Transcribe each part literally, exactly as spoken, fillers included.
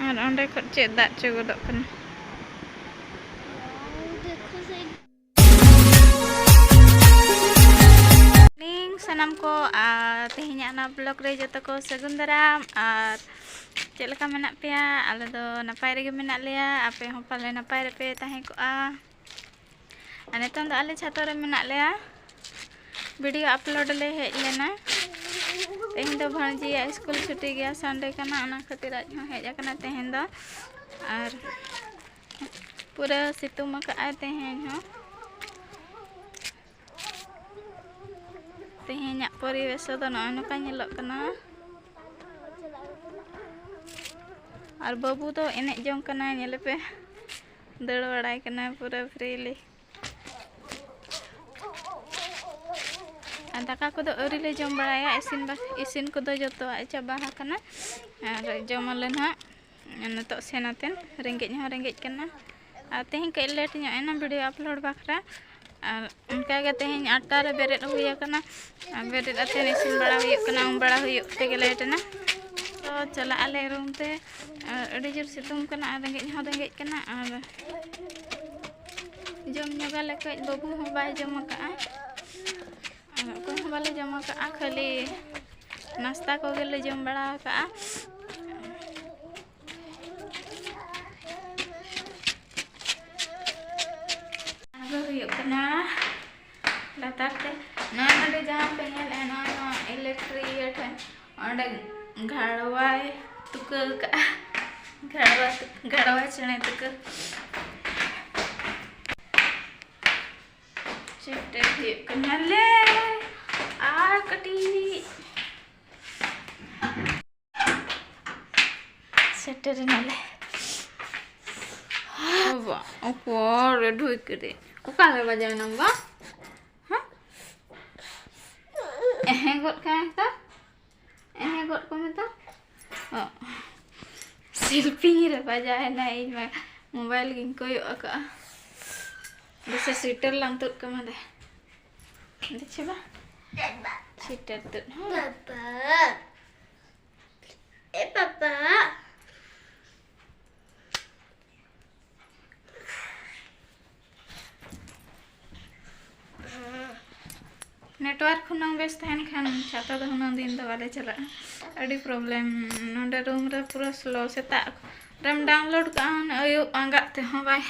ᱟᱨ ᱚᱸᱰᱮ ᱠᱷᱚᱱ ᱪᱮᱫ ᱫᱟᱜ ᱪᱚ ᱜᱚᱫᱚᱜ ᱠᱟᱱᱟ᱾ ᱢᱚᱨᱱᱤᱝ ᱥᱟᱱᱟᱢ ᱠᱚ, ᱟᱨ ᱛᱮᱦᱮᱧᱟᱜ ᱚᱱᱟ ᱵᱞᱚᱜ ᱨᱮ ᱡᱚᱛᱚ ᱠᱚ ᱥᱟᱹᱜᱩᱱ ᱫᱟᱨᱟᱢ᱾ ᱟᱨ ᱪᱮᱫ ᱞᱮᱠᱟ ᱢᱮᱱᱟᱜ ᱯᱮᱭᱟ? ᱟᱞᱮ ᱫᱚ ᱱᱟᱯᱟᱭ ᱨᱮᱜᱮ ᱢᱮᱱᱟᱜ ᱞᱮᱭᱟ, ᱟᱯᱮ ᱦᱚᱸ ᱯᱟᱞᱮ ᱱᱟᱯᱟᱭ ᱨᱮᱯᱮ ᱛᱟᱦᱮᱸ ᱠᱚᱜᱼᱟ᱾ ᱟᱨ ᱱᱤᱛᱚᱝ ᱫᱚ ᱟᱞᱮ ᱪᱷᱟᱛᱟ ᱨᱮ ᱢᱮᱱᱟᱜ ᱞᱮᱭᱟ, ᱵᱷᱤᱰᱤᱭᱳ ᱟᱯᱞᱳᱰ ᱞᱮ ᱦᱮᱡ ᱞᱮᱱᱟ᱾ ᱛᱮᱦᱮᱧ ᱫᱚ ᱵᱷᱟᱹᱡᱤᱭᱟᱜ ᱥᱠᱩᱞ ᱪᱷᱩᱴᱤ ᱜᱮᱭᱟ, ᱥᱟᱱᱰᱮ ᱠᱟᱱᱟ, ᱚᱱᱟ ᱠᱷᱟᱹᱛᱤᱨ ᱟᱡ ᱦᱚᱸ ᱦᱮᱡ ᱟᱠᱟᱱᱟ ᱛᱮᱦᱮᱧ ᱫᱚ᱾ ᱟᱨ ᱯᱩᱨᱟᱹ ᱥᱤᱛᱩᱝ ᱟᱠᱟᱫᱼᱟᱭ ᱛᱮᱦᱮᱧ ᱦᱚᱸ᱾ ᱛᱮᱦᱮᱧᱟᱜ ᱯᱚᱨᱤᱵᱮᱥ ᱫᱚ ᱱᱚᱜᱼᱚᱭ ᱱᱚᱝᱠᱟ ᱧᱮᱞᱚᱜ ᱠᱟᱱᱟ᱾ ᱟᱨ ᱵᱟᱹᱵᱩ ᱫᱚ ᱮᱱᱮᱡ ᱡᱚᱝ ᱠᱟᱱᱟᱭ, ᱧᱮᱞᱮᱯᱮ, ᱫᱟᱹᱲ ᱵᱟᱲᱟᱭ ᱠᱟᱱᱟᱭ ᱯᱩᱨᱟᱹ ᱯᱷᱨᱤᱞᱤ᱾ ᱟᱨ ᱫᱟᱠᱟ ᱠᱚᱫᱚ ᱟᱹᱣᱨᱤ ᱞᱮ ᱡᱚᱢ ᱵᱟᱲᱟᱭᱟ, ᱤᱥᱤᱱ ᱵᱟ-, ᱤᱥᱤᱱ ᱠᱚᱫᱚ ᱡᱚᱛᱚᱣᱟᱜ ᱪᱟᱵᱟ ᱟᱠᱟᱱᱟ᱾ ᱟᱨ ᱡᱚᱢᱟᱞᱮ ᱱᱟᱦᱟᱜ ᱱᱤᱛᱚᱜ ᱥᱮᱱ ᱟᱛᱮᱱ, ᱨᱮᱸᱜᱮᱡ ᱦᱚᱸ ᱨᱮᱸᱜᱮᱡ ᱠᱟᱱᱟ᱾ ᱟᱨ ᱛᱮᱦᱮᱧ ᱠᱟᱹᱡ ᱞᱮᱴ ᱧᱚᱜ ᱮᱱᱟ ᱵᱷᱤᱰᱤᱭᱳ ᱟᱯᱞᱳᱰ ᱵᱟᱠᱷᱨᱟ᱾ ᱟᱨ ᱚᱱᱠᱟᱜᱮ ᱛᱮᱦᱮᱧ ᱟᱴᱴᱟ ᱨᱮ ᱵᱮᱨᱮᱫ ᱦᱩᱭ ᱟᱠᱟᱱᱟ᱾ ᱟᱨ ᱵᱮᱨᱮᱫ ᱟᱛᱮᱱ ᱤᱥᱤᱱ ᱵᱟᱲᱟ ᱦᱩᱭᱩᱜ ᱠᱟᱱᱟ, ᱩᱢ ᱵᱟᱲᱟ ᱦᱩᱭᱩᱜ ᱛᱮᱜᱮ ᱞᱮᱴ ᱮᱱᱟ᱾ ᱛᱚ ᱪᱟᱞᱟᱜ ᱟᱞᱮ ᱨᱩᱢ ᱛᱮ᱾ ᱟᱨ ᱟᱹᱰᱤ ᱡᱳᱨ ᱥᱤᱛᱩᱝ ᱠᱟᱱᱟ ᱟᱨ ᱨᱮᱸᱜᱮᱡ ᱦᱚᱸ ᱨᱮᱸᱜᱮᱡ ᱠᱟᱱᱟ᱾ ᱟᱨ ᱡᱚᱢ ᱧᱚᱜᱟᱞᱮ ᱠᱟᱹᱡ, ᱵᱟᱹᱵᱩ ᱦᱚᱸ ᱵᱟᱭ ᱡᱚᱢ ᱟᱠᱟᱫᱼᱟ᱾ ᱟᱨ ᱚᱠᱚᱭ ᱦᱚᱸ ᱵᱟᱞᱮ ᱡᱚᱢ ᱟᱠᱟᱫᱼᱟ, ᱠᱷᱟᱹᱞᱤ ᱱᱟᱥᱛᱟ ᱠᱚᱜᱮ ᱞᱮ ᱡᱚᱢ ᱵᱟᱲᱟ ᱟᱠᱟᱫᱼᱟ᱾ ᱟᱬᱜᱚ ᱦᱩᱭᱩᱜ ᱠᱟᱱᱟ ᱞᱟᱛᱟᱨ ᱛᱮ᱾ ᱱᱚᱜᱼᱚᱭ ᱱᱚᱰᱮ ᱡᱟᱦᱟᱸ ᱯᱮ ᱧᱮᱞᱮᱫᱼᱟ, ᱱᱚᱜᱼᱚᱭ ᱱᱚᱣᱟ ᱤᱞᱮᱠᱴᱨᱤᱠ ᱤᱭᱟᱹ ᱴᱷᱮᱱ, ᱚᱸᱰᱮ ᱜᱷᱟᱲᱣᱟᱭ ᱛᱩᱠᱟᱹ ᱟᱠᱟᱫᱼᱟ᱾ ᱜᱷᱟᱲᱣᱟ ᱛᱩ-, ᱜᱷᱟᱲᱣᱟ ᱪᱮᱬᱮ ᱛᱩᱠᱟᱹ᱾ ᱥᱮᱴᱮᱨ ᱦᱩᱭᱩᱜ ᱠᱟᱱᱟᱞᱮ ᱟᱨ ᱠᱟᱹᱴᱤᱡ᱾ ᱥᱮᱴᱮᱨ ᱮᱱᱟᱞᱮ᱾ ᱵᱟᱵᱟ, ᱚᱠᱚᱨ ᱰᱷᱩᱭ ᱠᱮᱫᱮ? ᱚᱠᱟᱨᱮ ᱵᱟᱡᱟᱣ ᱮᱱᱟᱢ ᱵᱟ? ᱦᱮᱸ? ᱮᱦᱮᱸ ᱜᱚᱫ ᱠᱟᱭ ᱛᱚ᱾ ᱮᱦᱮᱸ ᱜᱚᱫ ᱠᱚ ᱢᱮᱛᱟ᱾ ᱚ᱾ ᱥᱤᱞᱯᱤᱧ ᱨᱮ ᱵᱟᱡᱟᱣ ᱮᱱᱟ, ᱤᱧ ᱢᱟ ᱢᱳᱵᱟᱭᱤᱞ ᱜᱤᱧ ᱠᱚᱭᱚᱜ ᱟᱠᱟᱫᱼᱟ᱾ ᱫᱮᱥᱮ ᱥᱩᱭᱮᱴᱟᱨ ᱞᱟᱝ ᱛᱩᱫ ᱠᱟᱢᱟ ᱫᱮ᱾ ᱫᱮᱪᱷᱮ ᱵᱟ? ᱥᱩᱭᱮᱴᱟᱨ ᱛᱩᱫ ᱦᱚᱸ᱾ ᱯᱟᱯᱟ᱾ ᱮ ᱯᱟᱯᱟ᱾ ᱱᱮᱴᱣᱟᱨᱠ ᱦᱩᱱᱟᱹᱝ ᱵᱮᱥ ᱛᱟᱦᱮᱱ ᱠᱷᱟᱱ ᱪᱷᱟᱛᱟ ᱫᱚ ᱦᱩᱱᱟᱹᱝ ᱫᱤᱱ ᱫᱚ ᱵᱟᱞᱮ ᱪᱟᱞᱟᱜᱼᱟ᱾ ᱟᱹᱰᱤ ᱯᱨᱚᱵᱞᱮᱢ᱾ ᱱᱚᱰᱮ ᱨᱩᱢ ᱨᱮ ᱯᱩᱨᱟᱹ ᱥᱞᱳ᱾ ᱥᱮᱛᱟᱜ ᱨᱮᱢ ᱰᱟᱣᱩᱱᱞᱳᱰ ᱠᱟᱜᱼᱟ, ᱦᱩᱱᱟᱹᱝ ᱟᱹᱭᱩᱵ ᱟᱸᱜᱟᱜ ᱛᱮᱦᱚᱸ ᱵᱟᱭ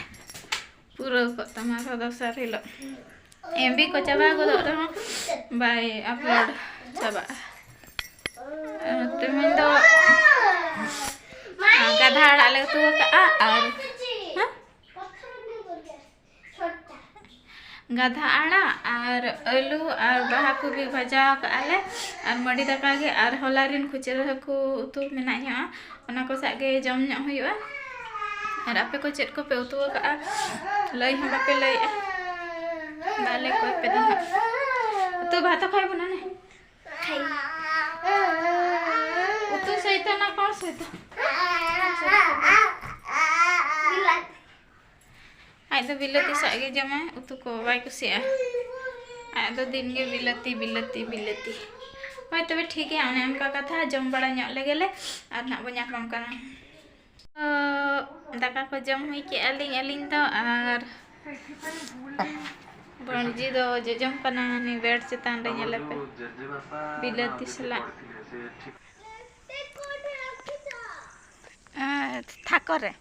ᱯᱩᱨᱟᱹᱣ ᱠᱚᱜ ᱛᱟᱢᱟ᱾ ᱟᱨᱦᱚᱸ ᱫᱚᱥᱟᱨ ᱦᱤᱞᱳᱜ ᱮᱢᱵᱤ ᱠᱚ ᱪᱟᱵᱟ ᱜᱚᱫᱚᱜ ᱨᱮᱦᱚᱸ ᱵᱟᱭ ᱟᱯᱞᱳᱰ ᱪᱟᱵᱟᱜᱼᱟ᱾ ᱟᱨ ᱛᱮᱦᱮᱧ ᱫᱚ ᱜᱟᱫᱷᱟ ᱟᱲᱟᱜ ᱞᱮ ᱩᱛᱩ ᱟᱠᱟᱫᱼᱟ ᱟᱨ, ᱦᱮᱸ? ᱜᱟᱫᱷᱟ ᱟᱲᱟᱜ ᱟᱨ ᱟᱹᱞᱩ ᱟᱨ ᱵᱟᱦᱟ ᱠᱚᱵᱤ ᱵᱷᱟᱡᱟ ᱟᱠᱟᱫᱼᱟ ᱞᱮ ᱟᱨ ᱢᱟᱹᱰᱤ ᱫᱟᱠᱟ ᱜᱮ ᱟᱨ ᱦᱚᱞᱟ ᱨᱤᱱ ᱠᱷᱩᱪᱨᱟᱹ ᱦᱟᱹᱠᱩ ᱩᱛᱩ ᱢᱮᱱᱟᱜ ᱧᱚᱜᱼᱟ, ᱚᱱᱟ ᱠᱚ ᱥᱟᱜ ᱜᱮ ᱡᱚᱢ ᱧᱚᱜ ᱦᱩᱭᱩᱜᱼᱟ᱾ ᱟᱨ ᱟᱯᱮ ᱠᱚ ᱪᱮᱫ ᱠᱚᱯᱮ ᱩᱛᱩ ᱟᱠᱟᱫᱼᱟ? ᱞᱟᱹᱭ ᱦᱚᱸ ᱵᱟᱯᱮ ᱞᱟᱹᱭᱮᱫᱼᱟ᱾ ᱵᱟᱞᱮ ᱠᱚᱭ ᱯᱮ ᱫᱚ ᱱᱟᱜ᱾ ᱩᱛᱩ ᱵᱷᱟᱛ ᱠᱷᱟᱭ ᱵᱚᱱᱟ ᱱᱮ᱾ ᱩᱛᱩ ᱥᱚᱭᱛᱚ ᱱᱟ ᱠᱚᱱ ᱥᱚᱭᱛᱚ? ᱟᱡ ᱫᱚ ᱵᱤᱞᱟᱹᱛᱤ ᱥᱟᱜ ᱜᱮ ᱡᱚᱢᱟᱭ, ᱩᱛᱩ ᱠᱚ ᱵᱟᱭ ᱠᱩᱥᱤᱭᱟᱜᱼᱟ᱾ ᱟᱡ ᱫᱚ ᱫᱤᱱ ᱜᱮ ᱵᱤᱞᱟᱹᱛᱤ, ᱵᱤᱞᱟᱹᱛᱤ, ᱵᱤᱞᱟᱹᱛᱤ᱾ ᱦᱳᱭ ᱛᱚᱵᱮ ᱴᱷᱤᱠ ᱜᱮᱭᱟ, ᱚᱱᱮ ᱚᱱᱠᱟ ᱠᱟᱛᱷᱟ, ᱡᱚᱢ ᱵᱟᱲᱟ ᱧᱚᱜ ᱞᱮᱜᱮ ᱞᱮ ᱟᱨ ᱱᱟᱜ ᱵᱚ ᱧᱟᱯᱟᱢ ᱠᱟᱱᱟ᱾ ᱛᱚ, ᱫᱟᱠᱟ ᱠᱚ ᱡᱚᱢ ᱦᱩᱭ ᱠᱮᱜᱼᱟ ᱞᱤᱧ ᱟᱹᱞᱤᱧ ᱫᱚ, ᱟᱨ ᱵᱚᱱᱡᱤ ᱫᱚ ᱡᱚᱡᱚᱢ ᱠᱟᱱᱟ ᱦᱟᱹᱱᱤ ᱵᱮᱰ ᱪᱮᱛᱟᱱ ᱨᱮ, ᱧᱮᱞᱮ ᱯᱮ, ᱵᱤᱞᱟᱹᱛᱤ ᱥᱟᱞᱟᱜ᱾ ᱟᱨ ᱛᱷᱟᱠᱚ ᱨᱮ᱾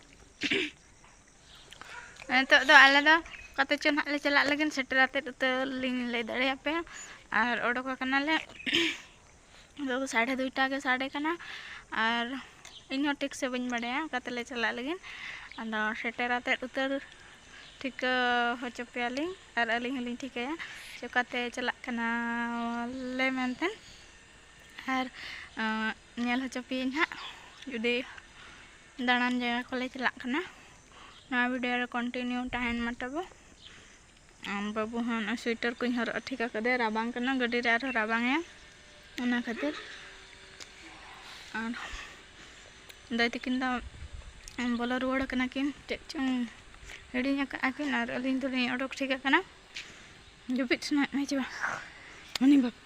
ᱱᱤᱛᱚᱜ ᱫᱚ ᱟᱞᱮ ᱫᱚ ᱚᱠᱟᱛᱮ ᱪᱚ ᱱᱟᱦᱟᱜ ᱞᱮ ᱪᱟᱞᱟᱜ ᱞᱟᱹᱜᱤᱫ, ᱥᱮᱴᱮᱨ ᱟᱛᱮᱫ ᱩᱛᱟᱹᱨ ᱞᱤᱧ ᱞᱟᱹᱭ ᱫᱟᱲᱮᱭᱟᱯᱮᱭᱟ᱾ ᱟᱨ ᱚᱰᱚᱠ ᱟᱠᱟᱱᱟᱞᱮ᱾ ᱱᱤᱛᱚᱜ ᱫᱚ ᱥᱟᱲᱮ ᱫᱩᱭᱴᱟ ᱜᱮ ᱥᱟᱰᱮ ᱠᱟᱱᱟ᱾ ᱟᱨ ᱤᱧᱦᱚᱸ ᱴᱷᱤᱠ ᱥᱮ ᱵᱟᱹᱧ ᱵᱟᱲᱟᱭᱟ ᱚᱠᱟ ᱛᱮᱞᱮ ᱪᱟᱞᱟᱜ ᱞᱟᱹᱜᱤᱫ᱾ ᱟᱫᱚ ᱥᱮᱴᱮᱨ ᱟᱛᱮᱫ ᱩᱛᱟᱹᱨ ᱴᱷᱤᱠᱟᱹ ᱦᱚᱪᱚ ᱯᱮᱭᱟᱞᱤᱧ᱾ ᱟᱨ ᱟᱹᱞᱤᱧ ᱦᱚᱸᱞᱤᱧ ᱴᱷᱤᱠᱟᱹᱭᱟ ᱡᱮ ᱚᱠᱟᱛᱮ ᱪᱟᱞᱟᱜ ᱠᱟᱱᱟᱞᱮ ᱢᱮᱱᱛᱮ᱾ ᱟᱨ, ᱟᱸ, ᱧᱮᱞ ᱦᱚᱪᱚ ᱯᱮᱭᱟᱹᱧ ᱦᱟᱸᱜ, ᱡᱩᱫᱤ ᱫᱟᱬᱟᱱ ᱡᱟᱭᱜᱟ ᱠᱚᱞᱮ ᱪᱟᱞᱟᱜ ᱠᱟᱱᱟ᱾ ᱱᱚᱣᱟ ᱵᱷᱤᱰᱤᱭᱳ ᱨᱮ ᱠᱚᱱᱴᱤᱱᱤᱭᱩ ᱛᱟᱦᱮᱱ ᱢᱟ ᱛᱟᱵᱚ᱾ ᱟᱢ ᱵᱟᱹᱵᱩ ᱦᱚᱸ ᱱᱚᱜᱼᱚᱭ ᱥᱩᱭᱮᱴᱟᱨ ᱠᱚᱧ ᱦᱚᱨᱚᱜ ᱴᱷᱤᱠ ᱟᱠᱟᱫᱮᱭᱟ, ᱨᱟᱵᱟᱝ ᱠᱟᱱᱟ, ᱜᱟᱹᱰᱤ ᱨᱮ ᱟᱨᱦᱚᱸ ᱨᱟᱵᱟᱝ ᱮ, ᱚᱱᱟ ᱠᱷᱟᱹᱛᱤᱨ᱾ ᱟᱨ ᱫᱟᱹᱭ ᱛᱟᱹᱠᱤᱱ ᱫᱚ ᱵᱚᱞᱚ ᱨᱩᱣᱟᱹᱲ ᱠᱟᱱᱟ ᱠᱤᱱ, ᱪᱮᱫ ᱪᱚᱝ ᱦᱤᱲᱤᱧ ᱟᱠᱟᱫᱼᱟ ᱠᱤᱱ, ᱟᱨ ᱟᱹᱞᱤᱧ ᱫᱚᱞᱤᱧ ᱚᱰᱚᱠ ᱴᱷᱤᱠ ᱟᱠᱟᱱᱟ᱾ ᱡᱟᱹᱯᱤᱫ ᱥᱟᱱᱟᱭᱮᱫ ᱢᱮᱭᱟ ᱪᱮ ᱵᱟᱝ? ᱩᱱᱤ ᱵᱟᱵᱟ᱾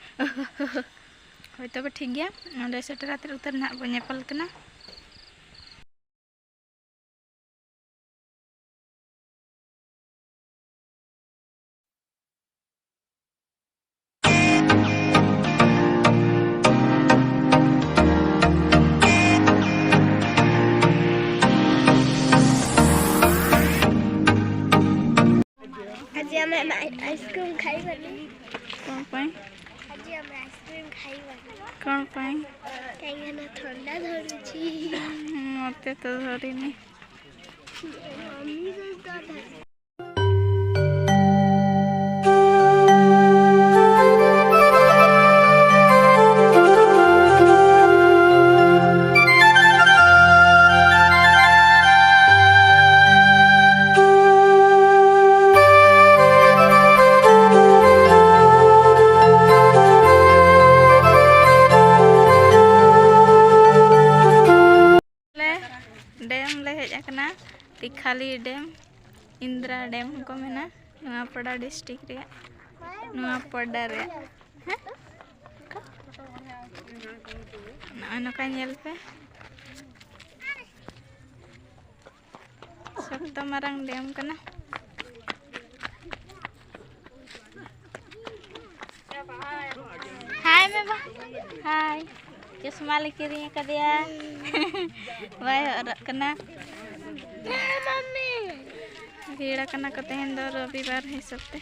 ᱦᱳᱭ ᱛᱚᱵᱮ ᱴᱷᱤᱠ ᱜᱮᱭᱟ, ᱚᱸᱰᱮ ᱥᱮᱴᱮᱨ ᱠᱟᱛᱮ ᱩᱛᱟᱹᱨ ᱱᱟᱦᱟᱜ ᱵᱚᱱ ᱧᱮᱯᱮᱞ ᱠᱟᱱᱟ᱾ मैम, आइसक्रीम खाई बनी। କ'ଣ ପାଇଁ? ଆଜି ଆମେ ଆଇସ୍କ୍ରିମ୍ ଖାଇବାନି। କ'ଣ ପାଇଁ? କାହିଁକିନା ଥଣ୍ଡା ଧରୁଛି। ମୋତେ ତ ଧରିନି। ମମି ସହିତ ଧରିଛି। ᱟᱞᱮ ᱰᱮᱢ ᱞᱮ ᱦᱮᱡ ᱟᱠᱟᱱᱟ, ᱛᱤᱠᱷᱟᱞᱤ ᱰᱮᱢ, ᱤᱱᱫᱨᱟ ᱰᱮᱢ ᱦᱚᱸᱠᱚ ᱢᱮᱱᱟ, ᱱᱚᱣᱟᱯᱟᱰᱟ ᱰᱤᱥᱴᱨᱤᱠᱴ ᱨᱮᱭᱟᱜ, ᱱᱚᱣᱟᱯᱟᱰᱟ ᱨᱮᱭᱟᱜ᱾ ᱦᱮᱸ? ᱱᱚᱜᱼᱚᱭ ᱱᱚᱝᱠᱟ ᱧᱮᱞ ᱯᱮ, ᱥᱚᱠᱛᱚ ᱢᱟᱨᱟᱝ ᱰᱮᱢ ᱠᱟᱱᱟ᱾ ᱦᱟᱭ ᱢᱮ ᱵᱟ᱾ ᱦᱟᱭ᱾ ᱪᱚᱥᱢᱟ ᱞᱮ ᱠᱤᱨᱤᱧ ᱟᱠᱟᱫᱮᱭᱟ᱾ ᱵᱟᱭ ᱦᱚᱨᱚᱜ ᱠᱟᱱᱟ᱾ ᱵᱷᱤᱲ ᱟᱠᱟᱱᱟ ᱠᱚ ᱛᱮᱦᱮᱧ ᱫᱚ ᱨᱚᱵᱤᱵᱟᱨ ᱦᱤᱥᱟᱹᱵ ᱛᱮ᱾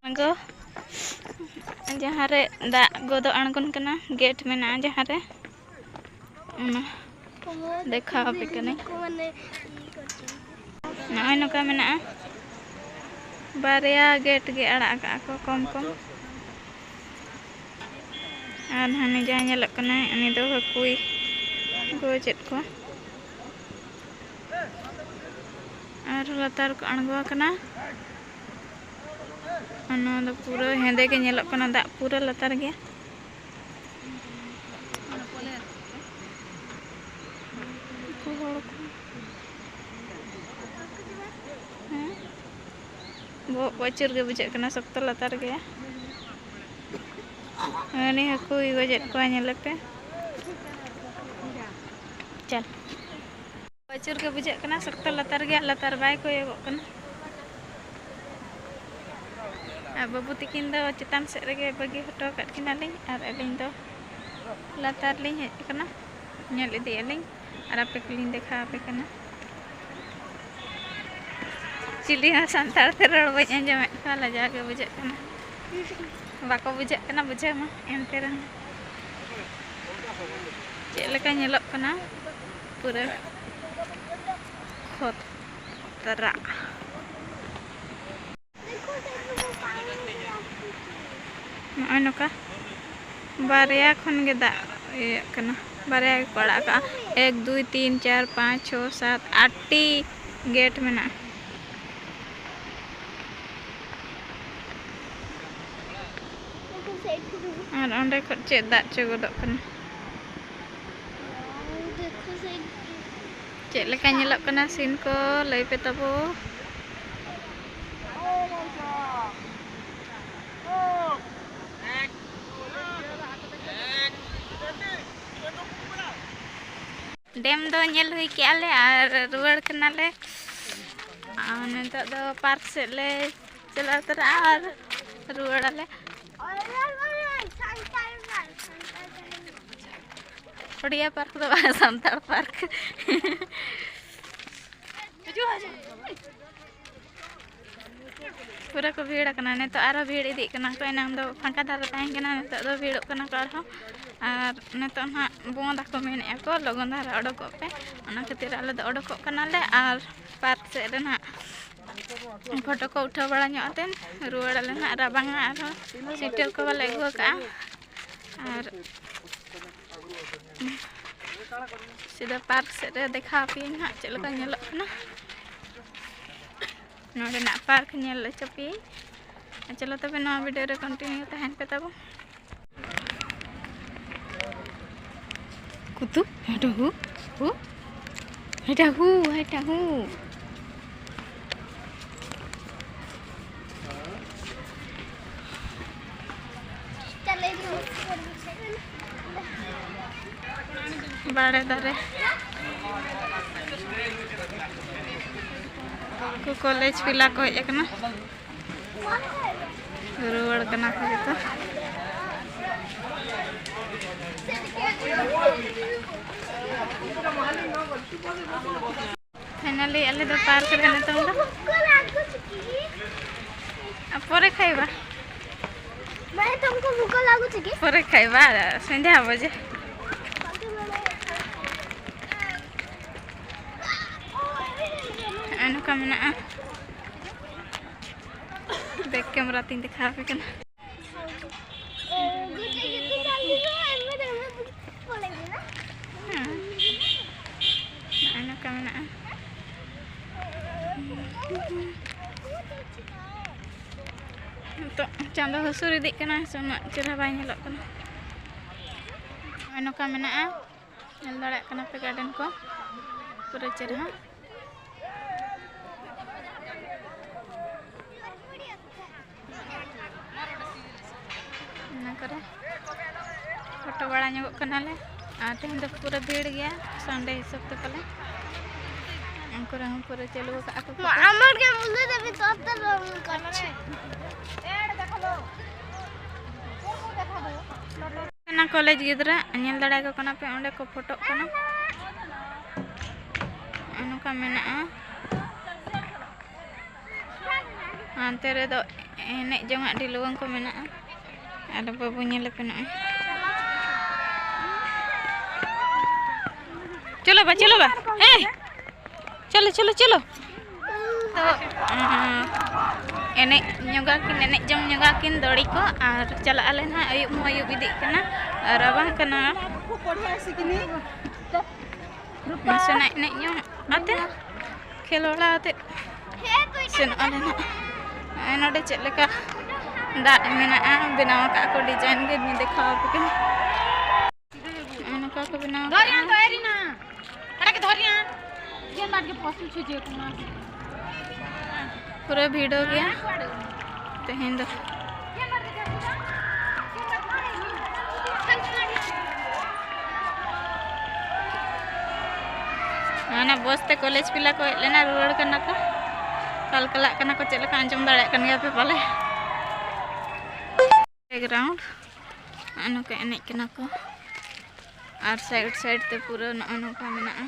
ᱟᱬᱜᱚ, ᱡᱟᱦᱟᱸ ᱨᱮ ᱫᱟᱜ ᱠᱚᱫᱚ ᱟᱬᱜᱚᱱ ᱠᱟᱱᱟ, ᱜᱮᱴ ᱢᱮᱱᱟᱜᱼᱟ ᱡᱟᱦᱟᱸ ᱨᱮ, ᱚᱱᱟ ᱫᱮᱠᱷᱟᱣ ᱟᱯᱮ ᱠᱟᱹᱱᱟᱹᱧ᱾ ᱱᱚᱜᱼᱚᱭ ᱱᱚᱝᱠᱟ ᱢᱮᱱᱟᱜᱼᱟ, ᱵᱟᱨᱭᱟ ᱜᱮᱴ ᱜᱮ ᱟᱲᱟᱜ ᱟᱠᱟᱫᱼᱟ ᱠᱚ ᱠᱚᱢ ᱠᱚᱢ᱾ ᱟᱨ ᱦᱟᱱᱮ ᱡᱟᱦᱟᱸᱭ ᱧᱮᱞᱚᱜ ᱠᱟᱱᱟᱭ, ᱩᱱᱤ ᱫᱚ ᱦᱟᱹᱠᱩᱭ ᱜᱚᱡᱮᱫ ᱠᱚᱣᱟ᱾ ᱟᱨ ᱞᱟᱛᱟᱨ ᱠᱚ ᱟᱬᱜᱚ ᱟᱠᱟᱱᱟ᱾ ᱱᱚᱣᱟ ᱫᱚ ᱯᱩᱨᱟᱹ ᱦᱮᱸᱫᱮ ᱜᱮ ᱧᱮᱞᱚᱜ ᱠᱟᱱᱟ, ᱫᱟᱜ ᱯᱩᱨᱟᱹ ᱞᱟᱛᱟᱨ ᱜᱮᱭᱟ᱾ ᱩᱱᱠᱩ ᱦᱚᱲ ᱠᱚ, ᱦᱮᱸ, ᱵᱚᱦᱚᱜ ᱠᱚ ᱟᱹᱪᱩᱨ ᱜᱮ ᱵᱩᱡᱷᱟᱹᱜ ᱠᱟᱱᱟ, ᱥᱚᱠᱛᱚ ᱞᱟᱛᱟᱨ ᱜᱮᱭᱟ᱾ ᱩᱱᱤ ᱦᱟᱹᱠᱩᱭ ᱜᱚᱡᱮᱫ ᱠᱚᱣᱟ, ᱧᱮᱞᱮᱯᱮ᱾ ᱪᱟᱞ᱾ ᱟᱹᱪᱩᱨ ᱜᱮ ᱵᱩᱡᱷᱟᱹᱜ ᱠᱟᱱᱟ, ᱥᱚᱠᱛᱚ ᱞᱟᱛᱟᱨ ᱜᱮᱭᱟ, ᱞᱟᱛᱟᱨ ᱵᱟᱭ ᱠᱚᱭᱚᱜᱚᱜ ᱠᱟᱱᱟ᱾ ᱟᱨ ᱵᱟᱹᱵᱩ ᱛᱤᱠᱤᱱ ᱫᱚ ᱪᱮᱛᱟᱱ ᱥᱮᱫ ᱨᱮᱜᱮ ᱵᱟᱹᱜᱤ ᱦᱚᱴᱚ ᱟᱠᱟᱫ ᱠᱤᱱᱟᱞᱤᱧ, ᱟᱨ ᱟᱹᱞᱤᱧ ᱫᱚ ᱞᱟᱛᱟᱨ ᱞᱤᱧ ᱦᱮᱡ ᱟᱠᱟᱱᱟ, ᱧᱮᱞ ᱤᱫᱤᱭᱮᱫ ᱞᱤᱧ ᱟᱨ ᱟᱯᱮ ᱠᱚᱞᱤᱧ ᱫᱮᱠᱷᱟᱣ ᱟᱯᱮ ᱠᱟᱱᱟ᱾ ᱪᱤᱞᱤ ᱦᱚᱸ ᱥᱟᱱᱛᱟᱲ ᱛᱮ ᱨᱚᱲ ᱵᱟᱹᱧ ᱟᱸᱡᱚᱢᱮᱫ ᱠᱚᱣᱟ, ᱞᱟᱡᱟᱣ ᱜᱮ ᱵᱩᱡᱷᱟᱹᱜ ᱠᱟᱱᱟ᱾ ᱵᱟᱠᱚ ᱵᱩᱡᱷᱟᱹᱜ ᱠᱟᱱᱟ ᱵᱩᱡᱷᱟᱹᱣ ᱢᱟ, ᱮᱱᱛᱮ ᱨᱮᱦᱚᱸ ᱪᱮᱫ ᱞᱮᱠᱟ ᱧᱮᱞᱚᱜ ᱠᱟᱱᱟ ᱯᱩᱨᱟᱹ ᱠᱷᱚᱛᱨᱟ᱾ ᱱᱚᱜᱼᱚᱭ ᱱᱚᱝᱠᱟ ᱵᱟᱨᱭᱟ ᱠᱷᱚᱱ ᱜᱮ ᱫᱟᱜ ᱤᱭᱟᱹᱜ ᱠᱟᱱᱟ, ᱵᱟᱨᱭᱟ ᱜᱮᱠᱚ ᱟᱲᱟᱜ ᱠᱟᱜᱼᱟ᱾ ᱮᱠ, ᱫᱩᱭ, ᱛᱤᱱ, ᱪᱟᱨ, ᱯᱟᱸᱪ, ᱪᱷᱚ, ᱥᱟᱛ, ᱟᱴ ᱴᱤ ᱜᱮᱴ ᱢᱮᱱᱟᱜᱼᱟ᱾ ᱟᱨ ᱚᱸᱰᱮ ᱠᱷᱚᱱ ᱪᱮᱫ ᱫᱟᱜ ᱪᱚ ᱜᱚᱫᱚᱜ ᱠᱟᱱᱟ᱾ ᱪᱮᱫ ᱞᱮᱠᱟ ᱧᱮᱞᱚᱜ ᱠᱟᱱᱟ ᱥᱤᱱ ᱠᱚ, ᱞᱟᱹᱭ ᱯᱮ ᱛᱟᱵᱚ᱾ ᱰᱮᱢ ᱫᱚ ᱧᱮᱞ ᱦᱩᱭ ᱠᱮᱜᱼᱟ ᱞᱮ ᱟᱨ ᱨᱩᱣᱟᱹᱲ ᱠᱟᱱᱟᱞᱮ᱾ ᱟᱨ ᱱᱤᱛᱚᱜ ᱫᱚ ᱯᱟᱨᱠ ᱥᱮᱫ ᱞᱮ ᱪᱟᱞᱟᱣ ᱩᱛᱟᱹᱨᱚᱜᱼᱟ ᱟᱨ ᱨᱩᱣᱟᱹᱲᱟᱞᱮ᱾ ᱳᱰᱤᱭᱟ ᱯᱟᱨᱠ ᱫᱚ ᱵᱟᱝ, ᱥᱟᱱᱛᱟᱲ ᱯᱟᱨᱠ᱾ ᱯᱩᱨᱟᱹ ᱠᱚ ᱵᱷᱤᱲ ᱟᱠᱟᱱᱟ, ᱱᱤᱛᱚᱜ ᱟᱨᱦᱚᱸ ᱵᱷᱤᱲ ᱤᱫᱤᱜ ᱠᱟᱱᱟ ᱠᱚ᱾ ᱮᱱᱟᱝ ᱫᱚ ᱯᱷᱟᱸᱠᱟ ᱫᱷᱟᱨᱟ ᱛᱟᱦᱮᱸ ᱠᱟᱱᱟ, ᱱᱤᱛᱚᱜ ᱫᱚ ᱵᱷᱤᱲᱚᱜ ᱠᱟᱱᱟ ᱠᱚ ᱟᱨᱦᱚᱸ᱾ ᱟᱨ ᱱᱤᱛᱚᱜ ᱱᱟᱦᱟᱜ ᱵᱚᱱᱫ ᱟᱠᱚ ᱢᱮᱱᱮᱫᱼᱟ ᱠᱚ, ᱞᱚᱜᱚᱱ ᱫᱷᱟᱨᱟ ᱚᱰᱚᱠᱚᱜ ᱯᱮ᱾ ᱚᱱᱟ ᱠᱷᱟᱹᱛᱤᱨ ᱟᱞᱮ ᱫᱚ ᱚᱰᱚᱠᱚᱜ ᱠᱟᱱᱟᱞᱮ ᱟᱨ ᱯᱟᱨᱠ ᱥᱮᱫ ᱨᱮ ᱱᱟᱦᱟᱜ ᱯᱷᱳᱴᱳ ᱠᱚ ᱩᱴᱷᱟᱹᱣ ᱵᱟᱲᱟ ᱧᱚᱜ ᱠᱟᱛᱮᱫ ᱨᱩᱣᱟᱹᱲ ᱟᱞᱮ ᱱᱟᱦᱟᱜ᱾ ᱨᱟᱵᱟᱝᱟ, ᱟᱨᱦᱚᱸ ᱥᱩᱭᱮᱴᱟᱨ ᱠᱚ ᱵᱟᱞᱮ ᱟᱹᱜᱩ ᱟᱠᱟᱫᱼᱟ᱾ ᱟᱨ ᱥᱤᱫᱷᱟᱹ ᱯᱟᱨᱠ ᱥᱮᱫ ᱨᱮ ᱫᱮᱠᱷᱟᱣ ᱟᱯᱮᱭᱟᱹᱧ ᱱᱟᱦᱟᱜ ᱪᱮᱫ ᱞᱮᱠᱟ ᱧᱮᱞᱚᱜ ᱠᱟᱱᱟ᱾ ᱱᱚᱰᱮᱱᱟᱜ ᱯᱟᱨᱠ ᱧᱮᱞ ᱦᱚᱪᱚ ᱯᱮᱭᱟᱹᱧ᱾ ᱪᱚᱞᱚ ᱛᱚᱵᱮ, ᱱᱚᱣᱟ video ᱨᱮ continue ᱛᱟᱦᱮᱱ ᱯᱮ ᱛᱟᱵᱚ᱾ ᱠᱩᱛᱩ, ᱦᱮᱴᱟ ᱦᱩ, ᱦᱩ, ᱦᱮᱴᱟ ᱦᱩ, ᱦᱮᱴᱟ ᱦᱩ᱾ ᱵᱟᱲᱮ ᱫᱟᱨᱮ ᱠᱚ, ᱠᱚᱞᱮᱡᱽ ᱯᱤᱞᱟ ᱠᱚ ᱦᱮᱡ ᱟᱠᱟᱱᱟ᱾ ᱨᱩᱣᱟᱹᱲ ᱠᱟᱱᱟ ᱠᱚ ᱡᱚᱛᱚ᱾ Finally ᱟᱞᱮ ᱫᱚ park ᱨᱮ ᱱᱤᱛᱚᱝ ᱫᱚ᱾ ᱟᱨ ᱯᱚᱨᱮ ᱠᱷᱟᱭᱵᱟ᱾ मैं तुमको भूख लागू चुकी। ᱯᱚᱨᱮ ᱠᱷᱟᱭᱵᱟ, ᱥᱚᱱᱫᱷᱭᱟ ᱵᱟᱡᱮ᱾ ᱱᱚᱜᱼᱚᱭ ᱱᱚᱝᱠᱟ ᱢᱮᱱᱟᱜᱼᱟ᱾ Back camera ᱛᱤᱧ ᱫᱮᱠᱷᱟᱣ ᱟᱯᱮ ᱠᱟᱱᱟ᱾ ᱦᱮᱸ᱾ ᱱᱚᱜᱼᱚᱭ ᱱᱚᱝᱠᱟ ᱢᱮᱱᱟᱜᱼᱟ᱾ ᱱᱤᱛᱚᱜ ᱪᱟᱸᱫᱚ ᱦᱟᱹᱥᱩᱨ ᱤᱫᱤᱜ ᱠᱟᱱᱟ, ᱥᱮ ᱩᱱᱟᱹᱜ ᱪᱮᱦᱨᱟ ᱵᱟᱭ ᱧᱮᱞᱚᱜ ᱠᱟᱱᱟ᱾ ᱱᱚᱜᱼᱚᱭ ᱱᱚᱝᱠᱟ ᱢᱮᱱᱟᱜᱼᱟ, ᱧᱮᱞ ᱫᱟᱲᱮᱭᱟᱜ ᱠᱟᱱᱟ ᱯᱮ garden ᱠᱚ, ᱯᱩᱨᱟᱹ ᱪᱮᱦᱨᱟ᱾ ᱚᱱᱟ ᱠᱚᱨᱮ photo ᱵᱟᱲᱟ ᱧᱚᱜᱚᱜ ᱠᱟᱱᱟᱞᱮ᱾ ᱟᱨ ᱛᱮᱦᱮᱧ ᱫᱚ ᱯᱩᱨᱟᱹ ᱵᱷᱤᱲ ᱜᱮᱭᱟ, Sunday ᱦᱤᱥᱟᱹᱵ ᱛᱮ ᱯᱟᱞᱮ᱾ ᱩᱱᱠᱩ ᱨᱮᱦᱚᱸ ᱯᱩᱨᱟᱹ ᱪᱟᱹᱞᱩ ᱟᱠᱟᱫᱼᱟ ᱠᱚ photo᱾ আমার কে বুঝে দেবে তত করছে। ᱠᱟᱱᱟ ᱠᱚᱞᱮᱡᱽ ᱜᱤᱫᱽᱨᱟᱹ, ᱧᱮᱞ ᱫᱟᱲᱮᱭᱟᱠᱚ ᱠᱟᱱᱟ ᱯᱮ, ᱚᱸᱰᱮ ᱠᱚ ᱯᱷᱳᱴᱳᱜ ᱠᱟᱱᱟ᱾ ᱱᱚᱜᱼᱚ ᱱᱚᱝᱠᱟ ᱢᱮᱱᱟᱜᱼᱟ᱾ ᱦᱟᱱᱛᱮ ᱨᱮᱫᱚ ᱮᱱᱮᱡ ᱡᱚᱝᱟᱜ ᱟᱹᱰᱤ ᱞᱩᱣᱟᱹᱝ ᱠᱚ ᱢᱮᱱᱟᱜᱼᱟ᱾ ᱟᱨ ᱵᱟᱹᱵᱩ ᱧᱮᱞᱮ ᱯᱮ ᱱᱚᱜᱼᱚᱭ᱾ ᱪᱚᱞᱚ ᱵᱟ, ᱪᱚᱞᱚ ᱵᱟ᱾ ᱮᱭ! ᱪᱚᱞᱚ, ᱪᱚᱞᱚ, ᱪᱚᱞᱚ᱾ ᱛᱚ, ᱩᱸ, ᱮᱱᱮᱡ ᱧᱚᱜᱟ ᱠᱤᱱ, ᱮᱱᱮᱡ ᱡᱚᱝ ᱧᱚᱜᱟ ᱠᱤᱱ ᱫᱚᱲᱤ ᱠᱚ, ᱟᱨ ᱪᱟᱞᱟᱜ ᱟᱞᱮ ᱱᱟᱦᱟᱜ, ᱟᱹᱭᱩᱵ ᱦᱚᱸ ᱟᱹᱭᱩᱵ ᱤᱫᱤᱜ ᱠᱟᱱᱟ, ᱨᱟᱵᱟᱝ ᱠᱟᱱᱟ᱾ ᱱᱟᱥᱮᱱᱟᱜ ᱮᱱᱮᱡ ᱧᱚᱜ ᱟᱛᱮ, ᱠᱷᱮᱞ ᱵᱟᱲᱟ ᱟᱛᱮ ᱥᱮᱱᱚᱜ ᱟᱞᱮ ᱱᱟᱦᱟᱜ᱾ ᱱᱚᱜᱼᱚᱭ ᱱᱚᱰᱮ ᱪᱮᱫ ᱞᱮᱠᱟ ᱫᱟᱜ ᱢᱮᱱᱟᱜᱼᱟ, ᱵᱮᱱᱟᱣ ᱟᱠᱟᱫ ᱠᱚ, design ᱜᱮ ᱫᱮᱠᱷᱟᱣ ᱟᱯᱮ ᱠᱟᱱᱟ᱾ ᱱᱚᱜᱼᱚ ᱱᱚᱝᱠᱟ ᱠᱚ ᱵᱮᱱᱟᱣ ᱟᱠᱟᱫᱼᱟ᱾ ᱫᱷᱚᱨᱤᱭᱟ ᱛᱚ ᱮᱨᱤᱱᱟ, ᱦᱟᱲᱟᱜᱮ ᱫᱷᱚᱨᱤᱭᱟ᱾ ᱡᱮ ᱢᱟᱴ ᱜᱮ ᱯᱚᱥᱩ ᱪᱷᱩᱡᱤᱭᱟᱹ ᱠᱚ ᱱᱚᱣᱟ ᱠᱚ᱾ ᱯᱩᱨᱟᱹ ᱵᱷᱤᱲᱚ ᱜᱮᱭᱟ ᱛᱮᱦᱮᱧ ᱫᱚ᱾ ᱚᱱᱟ ᱵᱚᱥ ᱛᱮ ᱠᱚᱞᱮᱡᱽ ᱯᱤᱞᱟ ᱠᱚ ᱦᱮᱡ ᱞᱮᱱᱟ, ᱨᱩᱣᱟᱹᱲ ᱠᱟᱱᱟ ᱠᱚ᱾ ᱠᱟᱞᱠᱟᱞᱟᱜ ᱠᱟᱱᱟ ᱠᱚ, ᱪᱮᱫ ᱞᱮᱠᱟ ᱟᱸᱡᱚᱢ ᱫᱟᱲᱮᱭᱟᱜ ᱠᱟᱱ ᱜᱮᱭᱟ ᱯᱮ ᱯᱟᱞᱮ᱾ Background ᱱᱚᱜᱼᱚ ᱱᱚᱝᱠᱟ ᱮᱱᱮᱡ ᱠᱟᱱᱟ ᱠᱚ, ᱟᱨ side side ᱛᱮ ᱯᱩᱨᱟᱹ ᱱᱚᱜᱼᱚ ᱱᱚᱝᱠᱟ ᱢᱮᱱᱟᱜᱼᱟ᱾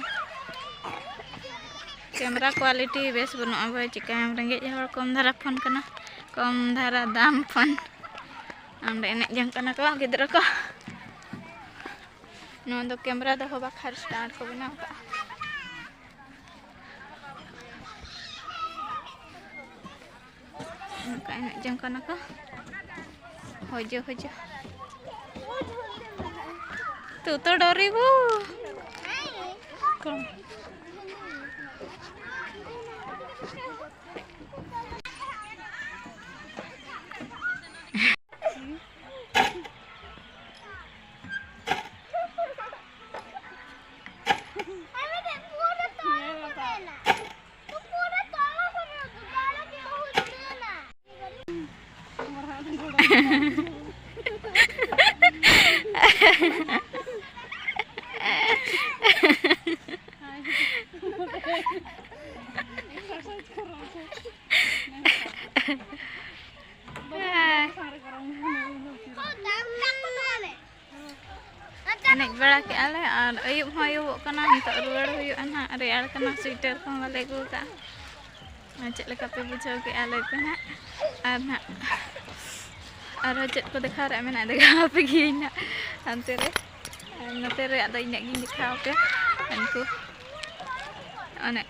Camera quality ᱵᱮᱥ ᱵᱟᱹᱱᱩᱜᱼᱟ ᱵᱷᱟᱭ, ᱪᱤᱠᱟᱹᱭᱟᱢ, ᱨᱮᱸᱜᱮᱡ ᱦᱚᱲ, ᱠᱚᱢ ᱫᱷᱟᱨᱟ ᱯᱷᱳᱱ ᱠᱟᱱᱟ, ᱠᱚᱢ ᱫᱷᱟᱨᱟ ᱫᱟᱢ ᱯᱷᱳᱱ᱾ ᱚᱸᱰᱮ ᱮᱱᱮᱡ ᱡᱚᱝ ᱠᱟᱱᱟ ᱠᱚ ᱜᱤᱫᱽᱨᱟᱹ ᱠᱚ᱾ ᱱᱚᱣᱟ ᱫᱚ camera ᱫᱚᱦᱚ ᱵᱟᱠᱷᱨᱟ stand ᱠᱚ ᱵᱮᱱᱟᱣ ᱠᱟᱜᱼᱟ᱾ ᱚᱱᱠᱟ ᱮᱱᱮᱡ ᱡᱚᱝ ᱠᱟᱱᱟ ᱠᱚ᱾ ᱦᱚᱡᱚ, ᱦᱚᱡᱚ᱾ ᱛᱩ ᱛᱚ ᱰᱚᱨᱤᱵᱩ᱾ ᱮᱱᱮᱡ ᱵᱟᱲᱟ ᱠᱮᱜᱼᱟ ᱞᱮ ᱟᱨ ᱟᱹᱭᱩᱵ ᱦᱚᱸ ᱟᱹᱭᱩᱵᱚᱜ ᱠᱟᱱᱟ, ᱱᱤᱛᱚᱜ ᱨᱩᱣᱟᱹᱲ ᱦᱩᱭᱩᱜᱼᱟ ᱱᱟᱦᱟᱜ᱾ ᱨᱮᱭᱟᱲ ᱠᱟᱱᱟ, sweater ᱠᱚᱦᱚᱸ ᱵᱟᱞᱮ ᱟᱹᱜᱩ ᱟᱠᱟᱫᱼᱟ᱾ ᱟᱨ ᱪᱮᱫ ᱞᱮᱠᱟ ᱯᱮ ᱵᱩᱡᱷᱟᱹᱣ ᱠᱮᱜᱼᱟ ᱞᱟᱹᱭ ᱯᱮ ᱱᱟᱦᱟᱜ᱾ ᱟᱨ ᱱᱟᱦᱟᱜ ᱟᱨᱦᱚᱸ ᱪᱮᱫ ᱠᱚ ᱫᱮᱠᱷᱟᱣ ᱨᱮᱭᱟᱜ ᱢᱮᱱᱟᱜᱼᱟ, ᱫᱮᱠᱷᱟᱣ ᱟᱯᱮ ᱜᱤᱭᱟᱹᱧ ᱱᱟᱦᱟᱜ ᱦᱟᱱᱛᱮ ᱨᱮ᱾ ᱟᱨ ᱱᱚᱛᱮ ᱨᱮᱭᱟᱜ ᱫᱚ ᱤᱱᱟᱹᱜ ᱜᱤᱧ ᱫᱮᱠᱷᱟᱣ ᱟᱯᱮᱭᱟ᱾ ᱩᱱᱠᱩ ᱚᱱᱮ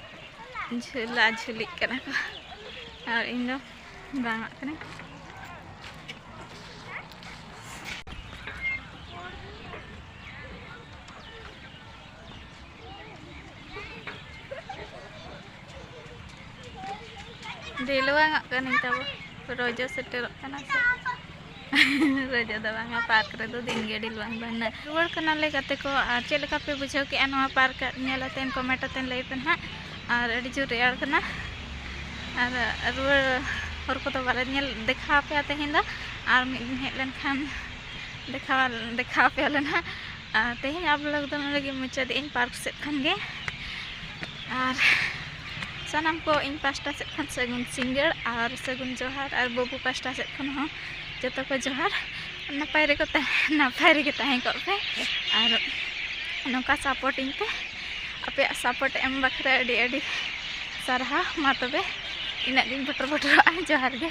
ᱡᱷᱩᱞᱟ ᱡᱷᱩᱞᱤᱜ ᱠᱟᱱᱟ ᱠᱚ, ᱟᱨ ᱤᱧ ᱫᱚ ᱵᱟᱝ ᱟᱜ ᱠᱟᱹᱱᱟᱹᱧ᱾ ᱰᱷᱤᱞᱣᱟᱹᱝ ᱚᱜ ᱠᱟᱹᱱᱟᱹᱧ ᱛᱟᱵᱚ᱾ ᱨᱚᱡᱚ ᱥᱮᱴᱮᱨᱚᱜ ᱠᱟᱱᱟ ᱥᱮ᱾ ᱨᱚᱡᱚ ᱫᱚ ᱵᱟᱝᱟ, ᱯᱟᱨᱠ ᱨᱮᱫᱚ ᱫᱤᱱ ᱜᱮ ᱟᱹᱰᱤ ᱞᱚᱜᱚᱱ ᱵᱟᱱᱟ᱾ ᱨᱩᱣᱟᱹᱲ ᱠᱟᱱᱟᱞᱮ ᱜᱟᱛᱮ ᱠᱚ, ᱟᱨ ᱪᱮᱫ ᱞᱮᱠᱟ ᱯᱮ ᱵᱩᱡᱷᱟᱹᱣ ᱠᱮᱜᱼᱟ ᱱᱚᱣᱟ ᱯᱟᱨᱠ ᱧᱮᱞ ᱟᱛᱮᱱ? ᱠᱚᱢᱮᱱᱴ ᱟᱛᱮᱱ ᱞᱟᱹᱭ ᱯᱮ ᱱᱟᱦᱟᱜ᱾ ᱟᱨ ᱟᱹᱰᱤ ᱡᱳᱨ ᱨᱮᱭᱟᱲ ᱠᱟᱱᱟ, ᱟᱨ ᱨᱩᱣᱟᱹᱲ ᱦᱚᱨ ᱠᱚᱫᱚ ᱵᱟᱞᱮ ᱧᱮᱞ ᱫᱮᱠᱷᱟᱣ ᱟᱯᱮᱭᱟ ᱛᱮᱦᱮᱧ ᱫᱚ, ᱟᱨ ᱢᱤᱫ ᱫᱤᱱ ᱦᱮᱡ ᱞᱮᱱᱠᱷᱟᱱ ᱫᱮᱠᱷᱟᱣ ᱫᱮᱠᱷᱟᱣ ᱟᱯᱮᱭᱟᱞᱮ ᱱᱟᱦᱟᱜ᱾ ᱟᱨ ᱛᱮᱦᱮᱧ ᱟᱜ ᱵᱞᱚᱜ ᱫᱚ ᱱᱚᱰᱮ ᱜᱮ ᱢᱩᱪᱟᱹᱫᱮᱜ ᱟᱹᱧ ᱯᱟᱨᱠ ᱥᱮᱫ ᱠᱷᱚᱱ ᱜᱮ᱾ ᱟᱨ ᱥᱟᱱᱟᱢ ᱠᱚ ᱤᱧ ᱯᱟᱥᱴᱟ ᱥᱮᱫ ᱠᱷᱚᱱ ᱥᱟᱹᱜᱩᱱ ᱥᱤᱸᱜᱟᱹᱲ ᱟᱨ ᱥᱟᱹᱜᱩᱱ ᱡᱚᱦᱟᱨ, ᱟᱨ ᱵᱟᱹᱵᱩ ᱯᱟᱥᱴᱟ ᱥᱮᱫ ᱠᱷᱚᱱ ᱦᱚᱸ ᱡᱚᱛᱚ ᱠᱚ ᱡᱚᱦᱟᱨ᱾ ᱱᱟᱯᱟᱭ ᱨᱮᱠᱚ ᱛᱟᱦᱮᱸ ᱱᱟᱯᱟᱭ ᱨᱮᱜᱮ ᱛᱟᱦᱮᱸ ᱠᱚᱜ ᱯᱮ, ᱟᱨ ᱱᱚᱝᱠᱟ ᱥᱟᱯᱳᱨᱴ ᱤᱧ ᱯᱮ᱾ ᱟᱯᱮᱭᱟᱜ ᱥᱟᱯᱳᱨᱴ ᱮᱢ ᱵᱟᱠᱷᱨᱟ ᱟᱹᱰᱤ ᱟᱹᱰᱤ ᱥᱟᱨᱦᱟᱣ᱾ ᱢᱟ ᱛᱚᱵᱮ ᱤᱱᱟᱹᱜ ᱜᱤᱧ ᱵᱚᱴᱚᱨ ᱵᱚᱴᱚᱨᱚᱜᱼᱟ᱾ ᱡᱚᱦᱟᱨ ᱜᱮ᱾